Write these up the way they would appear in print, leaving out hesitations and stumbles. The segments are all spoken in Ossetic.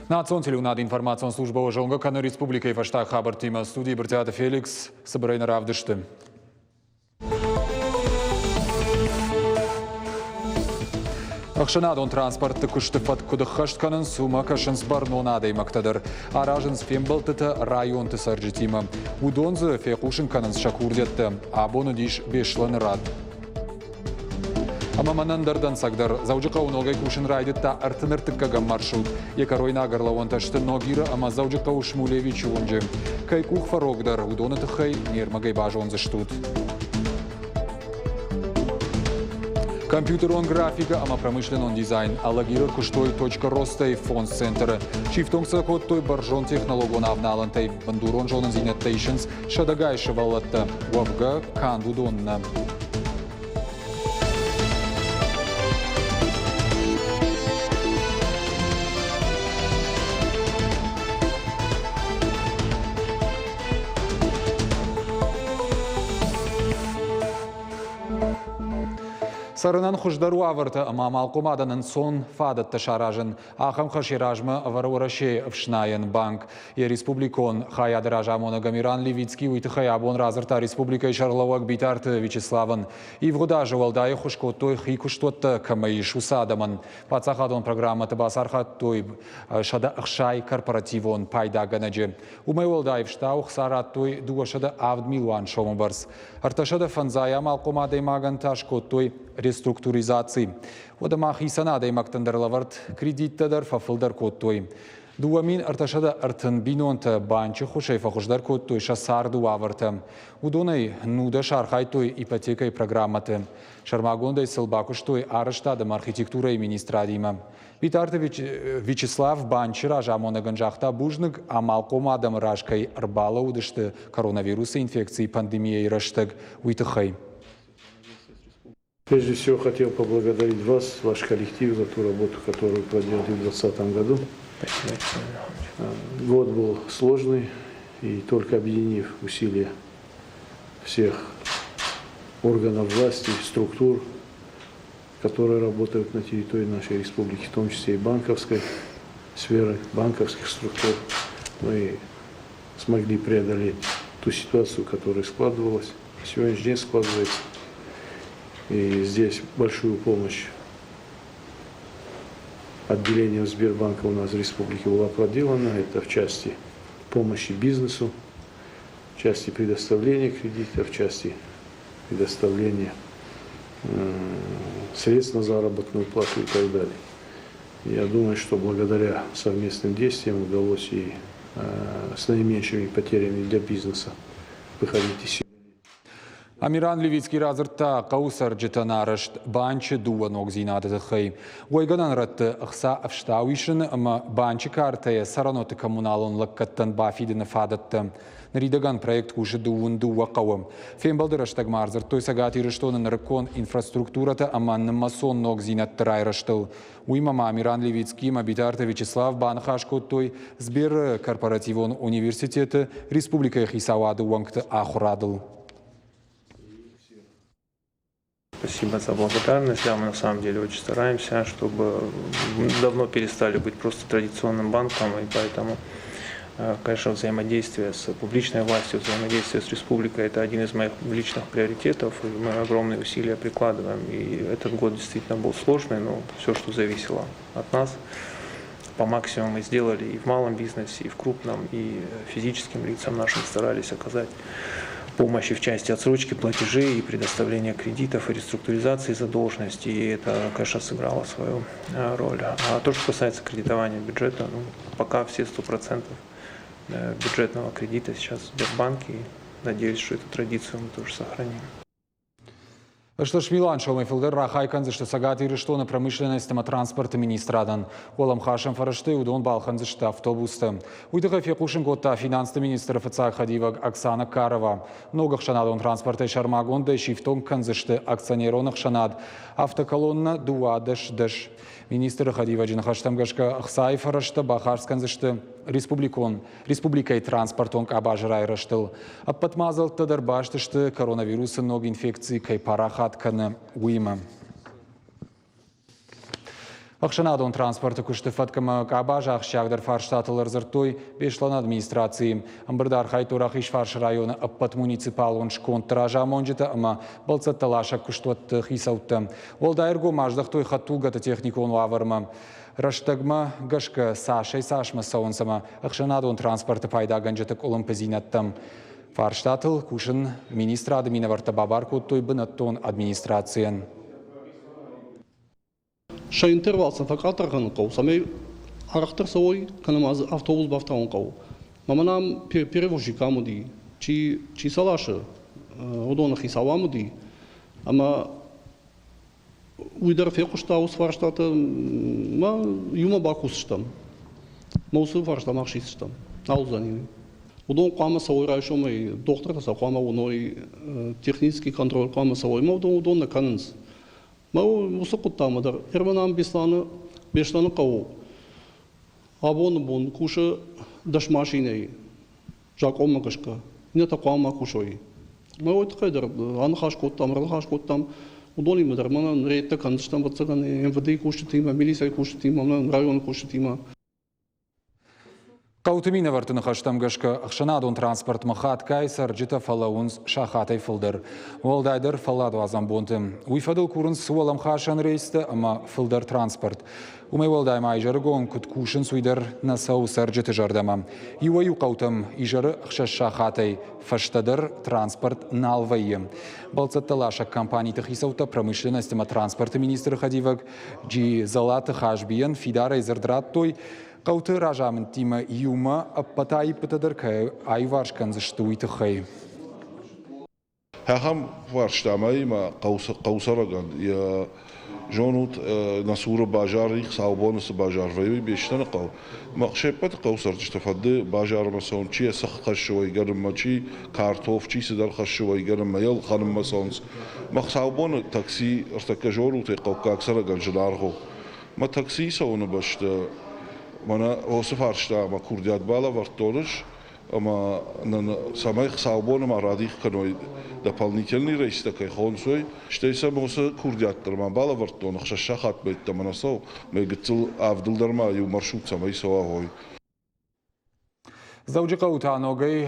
Национ телеуынады информацион службӕ уӕ зонгӕ кӕны республикӕйы фӕстаг хабӕрттимӕ. Студийы Брытъиаты Феликс цыбырӕй нӕ равдысты. Ӕхсӕнадон транспортты куысты фӕтк куыд ӕххӕст кӕнынц, уымӕ кӕсынц бӕрнон адӕймӕгтӕ дӕр. Аразынц фембӕлдтытӕ районты цӕрджытимӕ. Уыдон дзы фехъусын кӕнынц сӕ курдиӕттӕ. Абон уыдис Беслӕны рад. Ӕмӕ мӕнӕн дӕр дӕнцӕг дӕр Дзӕуджыхъӕуы ногӕй кусын райдыдта 33-ӕм маршрут. Йӕ кӕройнаг ӕрлӕууӕнтӕ сты Ногиры ӕмӕ Дзӕуджыхъӕуы Шмулевичы уынджы. Кӕй къух фӕрогдӕр, уыдоны тыххӕй не рмӕгӕй базондзыстут. Компьютерон графикӕ ӕмӕ промышленнон дизайн Алагиры куыстой Точка роста-йы фондз центры. Сифтонг сӕ кодтой бӕрзонд технологон авналӕнтӕй. Бындурон зонындзинӕдтӕ исынц сӕдӕгай сывӕллӕттӕ. Уӕвгӕ, канд уыдон нӕ. Цӕрынӕн хуыздӕр уавӕртӕ ӕмӕ амалхъомадӕн ӕнцон фадӕттӕ саразын Ахӕм хӕс йӕ размӕ ӕвӕры Уӕрӕсейы ӕфснайӕн банк. Йӕ республикон хайады разамонӕг Амиран Левицкий уый тыххӕй абон радзырдта республикӕйы сӕргълӕууӕг Битарты Вячеславӕн. Ивгъуыд азы уӕлдай ӕххуыс кодтой хи куыстуӕттӕ кӕмӕ ис, уыцы адӕмӕн. Паддзахадон программӕты бацархайдтой 160 корпоративон пайдагӕнӕджы. Уымӕй уӕлдай ӕфстау ӕхца радтой 207 милуан сомы бӕрц. 350 амалхъом адӕймагӕн та скодтой реструктуризаци. Уӕдӕ ма хицӕн адӕймӕгтӕн дӕр лӕвӕрд кредиттӕ дӕр фӕфылдӕр кодтой. 2330 бинонтӕ банчы ххуысӕй фӕхуыздӕр кодтой сӕ царды уавӕртӕ. Уыдонӕй 19 архайдтой ипотекӕйы программӕты. Сӕрмагондӕй сыл бакуыстой арӕзтад ӕмӕ архитектурӕйы министрадимӕ. Битарты Вячеслав банчы разамонӕгӕн загъта бузныг, амалхъом адӕмы раз кӕй ӕрбалӕууыдысты коронавирусы инфекцийы пандемийӕйы рӕстӕг, уый тыххӕй. Прежде всего хотел поблагодарить вас, ваш коллектив за ту работу, которую проделали в 2020 году. Спасибо. Год был сложный, и только объединив усилия всех органов власти, структур, которые работают на территории нашей республики, в том числе и банковской сферы, банковских структур, мы смогли преодолеть ту ситуацию, которая складывалась, сегодняшний день складывается. И здесь большую помощь отделением Сбербанка у нас в республике была проделана. Это в части помощи бизнесу, в части предоставления кредита, в части предоставления средств на заработную плату и так далее. Я думаю, что благодаря совместным действиям удалось и с наименьшими потерями для бизнеса выходить из Амиран Левицкий радзырдта хъӕуы цӕрджытӕн арӕзт банчы дыууӕ ногдзинады тыххӕй. Уӕйгӕнӕн рӕтты ӕхца ӕфстау исыны ӕмӕ банчы картӕйӕ цӕрӕнуӕтты коммуналон лӕггӕдтӕн бафидыны фадӕттӕ. Ныридӕгӕн проект кусы дыууын дыууӕ хъӕуы. Фембӕлды рӕстӕг ма ӕрдзырдтой Цӕгат Ирыстоны нырыккон инфраструктурӕтӕ ӕмӕ нымӕцон ногдзинӕдты райрӕзтыл. Уыимӕ ма Амиран Левицкий ӕмӕ Битарты Вячеслав баныхас кодтой Сберы корпоративон университеты республикӕйы хицауады уӕнгты ахуырадыл. Спасибо за благодарность. Да, мы на самом деле очень стараемся, чтобы давно перестали быть просто традиционным банком, и поэтому, конечно, взаимодействие с публичной властью, взаимодействие с республикой – это один из моих личных приоритетов, и мы огромные усилия прикладываем. И этот год действительно был сложный, но все, что зависело от нас, по максимуму мы сделали и в малом бизнесе, и в крупном, и физическим лицам нашим старались оказать помощи в части отсрочки платежей и предоставления кредитов и реструктуризации задолженности. И это, конечно, сыграло свою роль. А то, что касается кредитования бюджета, ну, пока все 100% бюджетного кредита сейчас в Сбербанке. Надеюсь, что эту традицию мы тоже сохраним. Стыр милуан сомӕй фылдӕр рахай кӕндзысты Цӕгат Ирыстоны промышленность ӕмӕ транспорты министрадӕн. Уӕлӕмхасӕн фӕрӕзтӕй уыдон балхӕндзысты автобустӕ. Уый тыххӕй фехъусын кодта финансты министры фыццаг хӕдивӕг Оксана Карова. Ног ӕхсӕнадон транспортӕй сӕрмагондӕй сифтонг кӕндзысты акционерон ӕхсӕнад Автоколонна 12 дӕс. Министры хӕдивӕджы ныхӕстӕм гӕсгӕ ӕхцайы фӕрӕзтӕ бахардз кӕндзысты республикон республикӕйы транспортон къабазы райрӕзтыл. Ӕппӕт мадзӕлттӕ дӕр баст сты коронавирусы ног инфекци кӕй парахат кӕны, уыимӕ. Ӕхсӕнадон транспорты куысты фӕтк ӕмӕ къабазы ахсджиагдӕр фарстатыл ӕрдзырдтой Беслӕны администрацийы. Ӕмбырды архайдтой Рахизфарсы районы ӕппӕт муниципалон скондты разамонджытӕ ӕмӕ бӕлццӕттӕ ласӕг куыстуӕтты хицӕуттӕ. Уӕлдай ӕргом аздӕхтой хӕдтулгӕты техникон уавӕрмӕ. Рӕстӕгмӕ гӕсгӕ цасӕй-цасмӕ цӕуынц ӕмӕ ӕхсӕнадон транспорты пайдагӕнджыты къуылымпыдзинӕдтӕм. Фарстатыл кусын министрады минӕвӕрттӕ бабар кодтой бынӕттон администрацийӕн. Сӕ интервал сын фӕкъаддӕр кӕнын хъӕуы, цӕмӕй арӕхдӕр цӕуой, кӕнӕ ма дзы автобус бафтауын хъӕуы. Мӕнӕ ам перевозчик ам уыди, чи сӕ ласы, уыдоны хицау ам уыди, ӕмӕ уый дӕр фехъуыста уыцы фарстатӕ, мӕ иумӕ бакусдзыстӕм. Мӕ уыцы фарста мах сисдзыстӕм. Нал уыдзӕни уый. Уыдон хъуамӕ цӕуой райсомӕй, дохтыртӕ сӕ хъуамӕ уыной, технический контроль хъуамӕ цӕуой, ӕмӕ уыдон нӕ кӕнынц. Мӕ уыцы хъуыддагмӕ дӕр ӕрмӕн Беслӕны, Беслӕны хъӕуы абоны бон кусы 10 машинӕйы закъонмӕ гӕсгӕ. Иннӕтӕ хъуамӕ кусой. Мӕ уый тыххӕй дӕр аныхас кодтам, ӕрныхас кодтам. Уыдонимӕ дӕр мӕнӕн рейдтӕ кӕндзыстӕм, ӕвӕццӕгӕн, МВД-йы кусджытимӕ, милицӕйы кусджытимӕ, районы кусджытимӕ. Хъӕуты минӕвӕртты ныхӕстӕм гӕсгӕ, ӕхсӕнадон транспортмӕ хатгай цӕрджытӕ фӕлӕууынц сахатӕй фылдӕр. Уӕлдайдӕр фӕлладуадзӕн бонты. Уый фӕдыл курынц уӕлӕмхасӕн рейстӕ ӕмӕ фылдӕр транспорт. Уымӕй уӕлдай ма изӕрыгон куыд кусынц, уый дӕр нӕ цӕуы цӕрджыты зӕрдӕмӕ. Иуӕй-иу хъӕутӕм изӕры 6 сахатӕй фӕстӕдӕр транспорт нал вӕййы. Бӕлццӕттӕ ласӕг компаниты хицӕуттӕ промышленность ӕмӕ транспорты министры хӕдивӕг Джи Дзалаты Хазбийӕн фидарӕй дзырд радтой, хъӕуты разамындтимӕ иумӕ ӕппӕт аиппытӕ дӕр кӕй аиуварс кӕндзысты, уый тыххӕй. Ахӕм фарстамӕ ма хъӕуцӕрӕгӕн йӕ зонут, нӕ цуры базар и, хуыцаубоны цы базар вӕййы, Беслӕны хъӕу. Мӕ се ппӕты хъӕуы цӕрджытӕ фӕнды базармӕ цӕуын, чи йӕ цыхт хӕссы уӕйгӕнынмӕ, чи картоф, чи цыдӕр хӕссы уӕйгӕнынмӕ, йӕ ӕлхӕнынмӕ цӕуынц. Мӕ хуыцаубоны такси ӕртӕккӕ зонут, хъӕуккаг цӕрӕгӕн зынаргъ у. Мӕ таксийы цӕуыны бӕсты мӕнӕ уыцы фарста мӕ курдиат балӕвӕрдтон ӕз, ӕмӕ нын цӕмӕй хуыцаубоны ма радих кӕной дополнительный рейстӕ кӕй хонынц, уый, стӕй сӕм уыцы курдиат дӕр ма балӕвӕрдтон, 6 сахатмӕ йеддӕмӕ нӕ цӕуы, мӕ гыццыл авдыл дӕр ма иу маршрут цӕмӕй цӕуа, уый. Дзӕуджыхъӕуы та ногӕй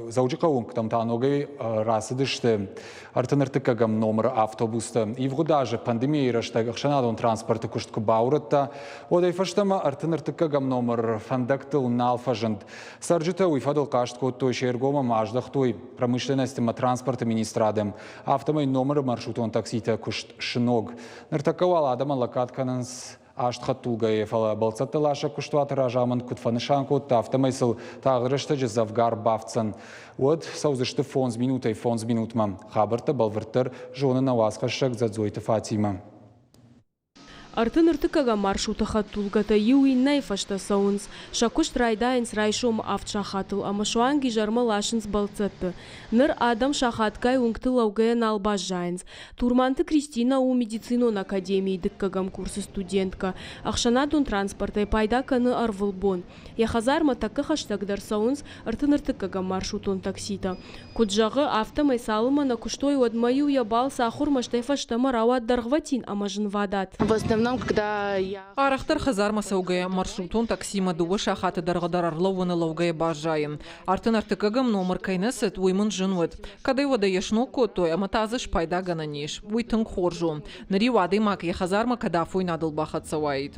Дзӕуджыхъӕуы уынгтӕм та ногӕй рацыдысты 33-ӕм номыры автобустӕ. Ивгъуыд азы пандемийӕйы рӕстӕг ӕхсӕнадон транспорты куыст куы баурӕдта, уӕдӕй фӕстӕмӕ 33-ӕм номыр фӕндӕгтыл нал фӕзынд. Цӕрджытӕ уый фӕдыл хъаст кодтой, се ргом ӕм аздӕхтой промышленность ӕмӕ транспорты министрады. Афтӕмӕй номыры маршрутон такситӕ куыст сног. Ныртӕккӕ уал адӕмӕн лӕггад кӕнынц аст хӕдтулгӕйы, фӕлӕ бӕлццӕтты ласӕг куыстуаты разамынд куыд фӕнысан кодта, афтӕмӕй сыл тагъд рӕстӕджы дзӕвгар бафтдзӕн. Уӕд цӕудзысты 5 минутӕй 5 минутмӕ. Хабӕрттӕ бӕлвырддӕр зоны нӕ уацхӕссӕг Дзӕдзойты Фатимӕ. 33-ӕм маршруты хӕдтулгӕтӕ иу иннӕйы фӕстӕ цӕуынц. Сӕ куыст райдайынц райсомы 7 сахатыл ӕмӕ суанг изӕрмӕ ласынц бӕлццӕтты. Ныр адӕм сахатгай уынгты лӕугӕйӕ нал баззайынц. Турманты Кристинӕ у медицинон академийы дыккӕгӕм курсы студенткӕ. Ӕхсӕнадон транспортӕй пайда кӕны ӕрвылбон. Йӕ хӕдзармӕ тӕккӕ хӕстӕгдӕр цӕуынц 33-ӕм маршрутон такситӕ. Куыд зӕгъы, афтӕмӕй цалынмӕ нӕ куыстой, уӕдмӕ-иу йӕ балц ахуырмӕстӕй фӕстӕмӕ рауад дӕргъвӕтин ӕмӕ зынвадат. В основном, когда я Арӕхдӕр хӕдзармӕ цӕугӕйӕ маршрутон таксимӕ 2 сахаты дӕргъы дӕр ӕрлӕууыны лӕугӕйӕ баззайын. 33-ӕм номыр кӕй нӕ цыд, уый мын зын уыд. Кӕдӕй-уӕдӕй йӕ сног кодтой ӕмӕ та дзы спайдагӕнӕн ис. Уый тынг хорз у. Ныр-иу адӕймаг йӕ хӕдзармӕ кӕд афойнадыл бахӕццӕ уаид.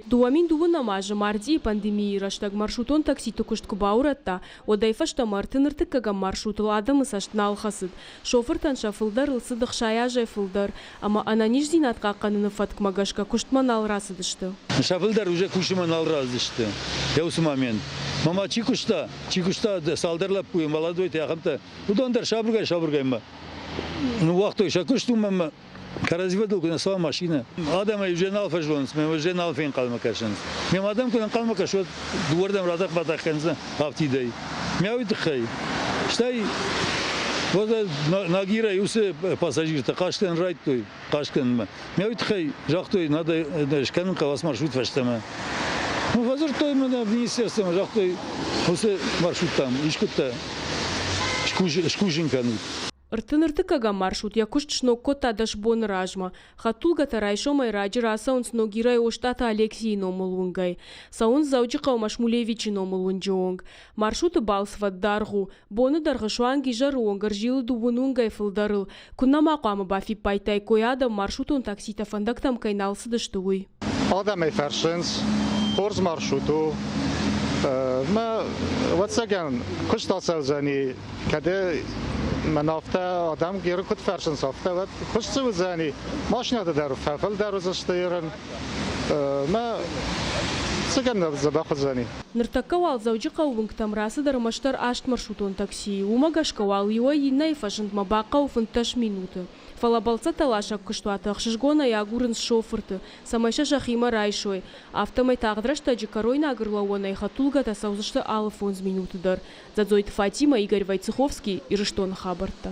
2020 азы мартъийы пандемийы рӕстӕг маршрутон такситы куыст куы баурӕдта, уӕдӕй фӕстӕмӕ 33-ӕм маршрутыл адӕмы цӕст нал хӕцыд. Шофыртӕн сӕ фылдӕрыл цыд 60 азӕй фылдӕр, ӕмӕ ӕнӕниздзинад хъахъхъӕныны фӕткмӕ гӕсгӕ куыстмӕ нал рацыдысты. Сӕ фылдӕр уже кусынмӕ нал рацыдысты. Йӕ уыцы момент. Мама чи куыста, чи куыста цалдӕр лӕппуйы, молодойтӕ ахӕмтӕ, уыдон дӕр сабыргай-сабыргай ныууагътой сӕ куыст, уымӕн кӕрӕдзи фӕдыл куы нӕ цӕуа машинӕ. Адӕмӕй уже нал фӕзонынц, мӕ уже нал фенхъӕлмӕ кӕсынц. Ме адӕм куы ӕнхъӕлмӕ кӕсой, дыууӕрдӕм радах-бадах кӕндзӕн афтидӕй. Мӕ уый тыххӕй. Стӕй Нагирӕй уыцы пассажиртӕ хъастӕн райдтой хъаст кӕнынмӕ. Мӕ уый тыххӕй загътой, надо скӕнын хъӕуы ацы маршрут фӕстӕмӕ. Ну, фӕдзырдтой мӕнӕ министерствомӕ, загътой, уыцы маршруттӕм искуыдтӕ скусын кӕнут. Ӕртын ӕртыккӕгӕм маршрут йӕ куыст сног кодта 10 боны размӕ. Хӕдтулгӕтӕ райсомӕй раджы рацӕуынц Ногирӕй Остъаты Алексийы номыл уынгӕй. Цӕуынц Дзӕуджыхъӕумӕ Шмулевичы номыл уынджы онг. Маршруты балцвӕд даргъ у. Боны дӕргъы суанг изӕры онг ӕрзилы дыууын уынгӕй фылдӕрыл. Куыннӕ ма хъуамӕ бафиппайдтаиккой адӕм, маршрутон такситӕ фӕндӕгтӕм кӕй нал цыдысты, уый. Адӕмӕй фӕрсынц, хорз маршрут у. Мӕ ӕвӕццӕгӕн, куыст ацӕудзӕни, кӕд мӕн афтӕ адӕм ерын куыд фӕрсынц, афтӕ уӕд куыст цы уыдзӕни, машинӕтӕ дӕр фӕфылдӕр уыдзысты ерын. Мӕ цыгӕн дзӕбӕх уыдзӕни. Ныртӕккӕ уал Дзӕуджыхъӕуы уынгтӕм рацыд ӕрмӕстдӕр аст маршрутон таксийы. Уымӕ гӕсгӕ уал иуӕй иннӕйы фӕзындмӕ бахъӕуы 15 минуты. Фӕлӕ бӕлццӕттӕласӕг куыстуаты ӕхсызгонӕй агурынц шофырты, цӕмӕй сӕ сӕхимӕ райсой. Афтӕмӕй тагъд рӕстӕджы кӕройнаг ӕрлӕууӕнӕй хӕдтулгӕтӕ цӕудзысты алы фондз минуты дӕр. Дзӕдзойты Фатимӕ, Игорь Войцеховский, Ирыстоны хабӕрттӕ.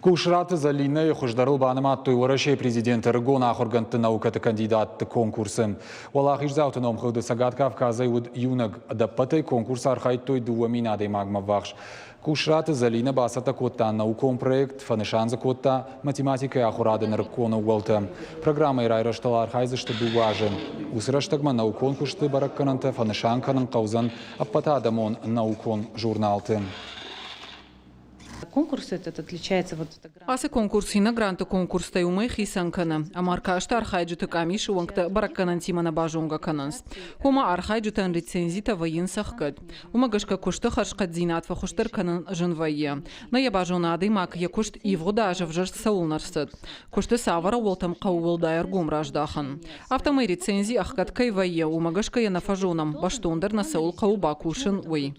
Къусраты Зӕлинӕйы хуыздӕрыл банымадтой Уӕрӕсейы президенты ӕрыгон ахуыргӕндты наукӕты кандидатты конкурсы. Уӕлахиздзауты номхыгъды Цӕгат Кавказӕй уыд иунӕг. Ӕдӕппӕтӕй конкурсы архайдтой 2000 адӕймагмӕ ввахс. Къусраты Зӕлинӕ бацӕттӕ кодта наукон проект, фӕнысан дзы кодта математикӕйы ахуырады нырыккон ӕууӕлтӕ. Программӕйы райрӕзтыл архайдзысты дыууӕ азы. Уыцы рӕстӕгмӕ наукон куысты бӕрӕггӕнӕнтӕ фӕнысан кӕнын хъӕудзӕн ӕппӕтадӕмон наукон журналты. Конкурс этот отличается вот Ацы конкурс иннӕ гранты конкурстӕй уымӕй хицӕн кӕны, ӕмӕ ӕркасты архайджыты къамисы уӕнгтӕ бӕрӕггӕнӕнтимӕ нӕ базонгӕ кӕнынц. Ома архайджытӕн рецензитӕ вӕййынц ӕхгӕд. Уымӕ гӕсгӕ куысты хӕрзхъӕддзинад фӕхуыздӕр кӕнын зын вӕййы. Нӕ йӕ базоны адӕймаг йӕ куыст ивгъуыд аз ӕвзӕрст цӕуылнӕ рцыд. Куысты цавӕр ӕууӕлтӕм хъӕуы уӕлдай ӕргом раздахын. Афтӕмӕй рецензи ӕхгӕд кӕй вӕййы, уымӕ гӕсгӕ йӕ нӕ фӕзонӕм, бӕстондӕр нӕ цӕуыл хъӕуы бакусын, уый.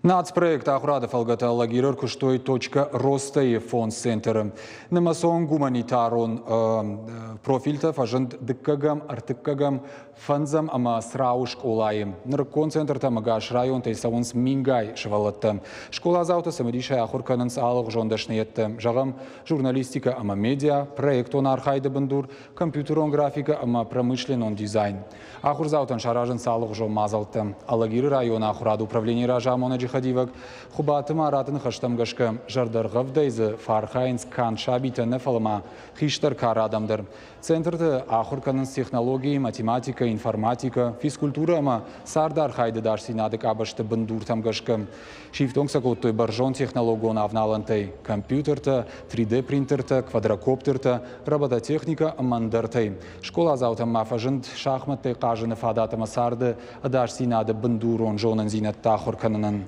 Нацпроект ахуырады фӕлгӕты Алагиры ӕркуыстой «Точка роста»-йы фондз центры. Нымӕцон гуманитарон профильтӕ фӕзынд дыккӕгӕм, ӕртыккӕгӕм, фӕндзӕм ӕмӕ Црауы скъолайы. Нырыккон центртӕм ӕгас районтӕй цӕуынц мингай сывӕллӕттӕ. Скъоладзаутӕ цымыдисӕй ахуыр кӕнынц алыгъуызон дӕсныйӕдтӕ, зӕгъӕм, журналистикӕ ӕмӕ медиа, проектон архайды бындур, компьютерон графикӕ ӕмӕ промышленнон дизайн. Ахуырдзаутӕн саразынц алыгъуызон мадзӕлттӕ. Алагиры районы ахуырады управленийы разамонӕджы хӕдивӕг Хуыбаты Мараты ныхӕстӕм гӕсгӕ, зӕрдӕргъӕвдӕй дзы фӕархайынц канд сабитӕ нӕ, фӕлӕ ма хистӕр кары адӕм дӕр. Центрты ахуыр кӕнынц технологи, математикӕ, информатикӕ, физкультурӕ ӕмӕ цардархайды дӕсдзинады къабӕзты бындуртӕм гӕсгӕ. Сифтонг сӕ кодтой бӕрзонд технологон авналӕнтӕй, компьютертӕ, 3D-принтертӕ, квадрокоптертӕ, робототехникӕ ӕмӕ ӕндӕртӕй. Скъоладзаутӕм ма фӕзынд шахмӕттӕй хъазыны фадат ӕмӕ царды ӕдасдзинады бындурон зонындзинӕдтӕ ахуыр кӕнынӕн.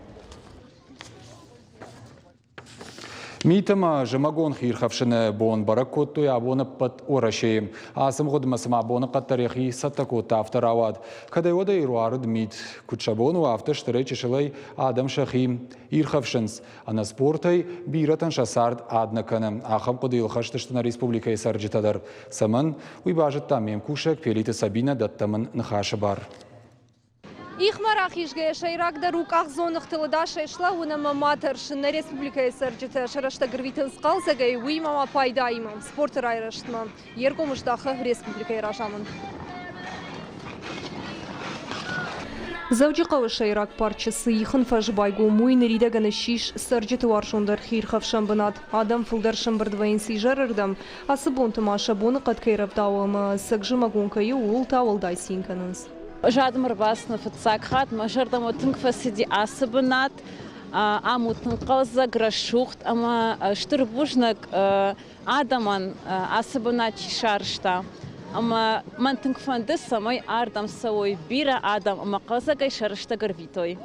Мит ӕмӕ зымӕгон хиирхӕфсыны бон бӕрӕг кодтой абон ӕппӕт Уӕрӕсейы. Ацы мгъуыдмӕ цыма боныхъӕд дӕр йӕхи цӕттӕ кодта, афтӕ рауад. Кӕдӕй-уӕдӕй руарыд мит. Куыд сӕ бон у, афтӕ стырӕй-чысылӕй адӕм сӕхи ирхӕфсынц. Ӕнӕ спортӕй бирӕтӕн сӕ цард ад нӕ кӕны. Ахӕм хъуыдыйыл хӕст сты нӕ республикӕйы цӕрджытӕ дӕр. Цӕмӕн, уый базыдта ме мкусӕг Пелиты Сабинӕ, дӕттӕм ын ныхасы бар. Ихмӕ рахизгӕйӕ сӕйрагдӕр у къахдзоныгътыл ӕдасӕй слӕууын ӕмӕ ма тӕрсын. Нӕ республикӕйы цӕрджытӕ сӕ рӕстӕг ӕрвитынц хъӕлдзӕгӕй, уыимӕ ма пайдаимӕ спорты райрӕзтмӕ. Йе ргом здахы республикӕйы разамынд. Дзӕуджыхъӕуы сӕйраг парчы цы ихын фӕз байгом, уый ныридӕгӕн ссис цӕрджыты уарзондӕр хиирхӕфсӕн бынат. Адӕм фылдӕр сӕмбырд вӕййынц изӕрырдӕм. Ацы бонты ма сӕ боныхъӕд кӕй рӕвдауы ӕмӕ ӕцӕг зымӕгон кӕй у, ууыл та уӕлдай цин кӕнынц. Ӕз адӕмы ӕрбацыдтӕн фыццаг хатт. Мӕ зӕрдӕмӕ тынг фӕцыди ацы бынат. Ам у тынг хъӕлдзӕг, рӕсугъд ӕмӕ стыр бузныг адӕмӕн ацы бынат чи сарӕзта. Ӕмӕ мӕн тынг фӕнды, цӕмӕй ардӕм цӕуой бирӕ адӕм ӕмӕ хъӕлдзӕгӕй сӕ рӕстӕг ӕрвитой.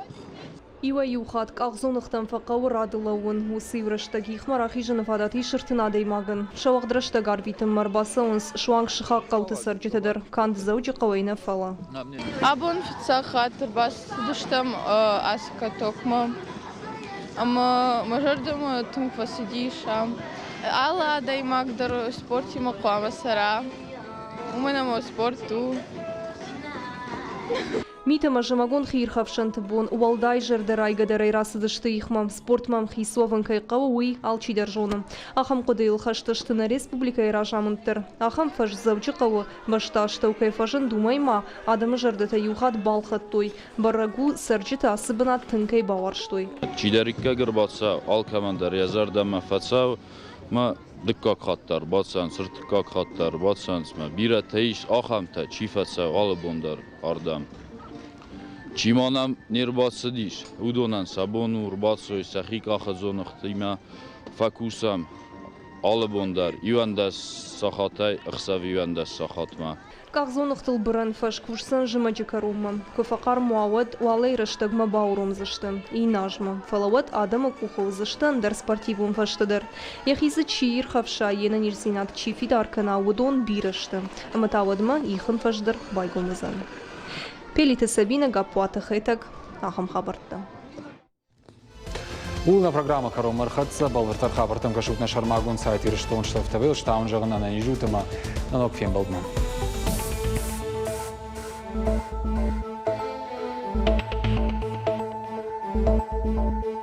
Иуӕй-иу хатт къахдзоныгътӕм фӕхъӕуы рады лӕууын. Уыцы-иу рӕстӕг ихмӕ рахизыны фадат ис ӕртын адӕймагӕн. Сӕ уӕгъд рӕстӕг арвитынмӕ ӕрбацӕуынц суанг сыхаг хъӕуты цӕрджытӕ дӕр, канд Дзӕуджыхъӕуӕй нӕ, фӕлӕ. Абон фыццаг хатт ӕрбацыдыстӕм ацы катокмӕ ӕмӕ мӕ зӕрдӕмӕ тынг фӕцыдис ам. Алы адӕймаг дӕр спортимӕ хъуамӕ цӕра, уымӕн ӕмӕ спорт у. Мит ӕмӕ зымӕгон хиирхӕфсӕнты бон уӕлдай зӕрдӕрайгӕдӕрӕй рацыдысты ихмӕ. Спортмӕ ӕмхиц уӕвын кӕй хъӕуы, уый алчидӕр зоны. Ахӕм хъуыдыйыл хӕст сты нӕ республикӕйы разамынд дӕр. Ахӕм фӕз Дзӕуджыхъӕуы бӕстастӕу кӕй фӕзынд, уымӕй ма адӕмы зӕрдӕтӕ иу хатт балхӕдтой. Бӕрӕг у, цӕрджытӕ ацы бынат тынг кӕй бауарзтой. Чидӕриддӕр ӕрбацӕуы, алкӕмӕн дӕр йӕ зӕрдӕмӕ фӕцӕуы мӕ дыккаг хатт дӕр бацӕуынц, ӕртыккаг хатт дӕр бацӕуынц мӕ бирӕтӕ ис ахӕмтӕ, чи фӕцӕуы алы бон дӕр ардӕм. Чи ма нӕм не рбацыдис, уыдонӕн сӕ бон у ӕрбацӕуой сӕхи къахыдзоныгътимӕ фӕкусӕм алы бон дӕр 11 сахатӕй ӕхсӕв 11 сахатмӕ. Къахдзоныгътыл бырӕн фӕз кусдзӕн зымӕджы кӕронмӕ. Куы фӕхъарм уа, уӕд уалӕй рӕстӕгмӕ бауромдзысты иннӕ азмӕ. Фӕлӕ уӕд адӕмы къухы уыдзысты ӕндӕр спортивон фӕзтӕ дӕр. Йӕхи дзы чи ирхӕфса, йе нӕниздзинад чи фидар кӕна, уыдон бирӕ сты. Ӕмӕ та уӕдмӕ ихын фӕз дӕр байгом уыдзӕн. Пелиты Сабинӕ, Гаппуаты Хетӕг, ахӕм хабӕрттӕ. Ууыл нӕ программӕ кӕронмӕ ӕрхӕццӕ. Бӕлвырддӕр хабӕрттӕм кӕсут нӕ сӕрмагонд сайт Ирыстон ТВ-ыл. Стауын зӕгъын ӕнӕниз ут ӕмӕ нӕ ног фембӕлдмӕ.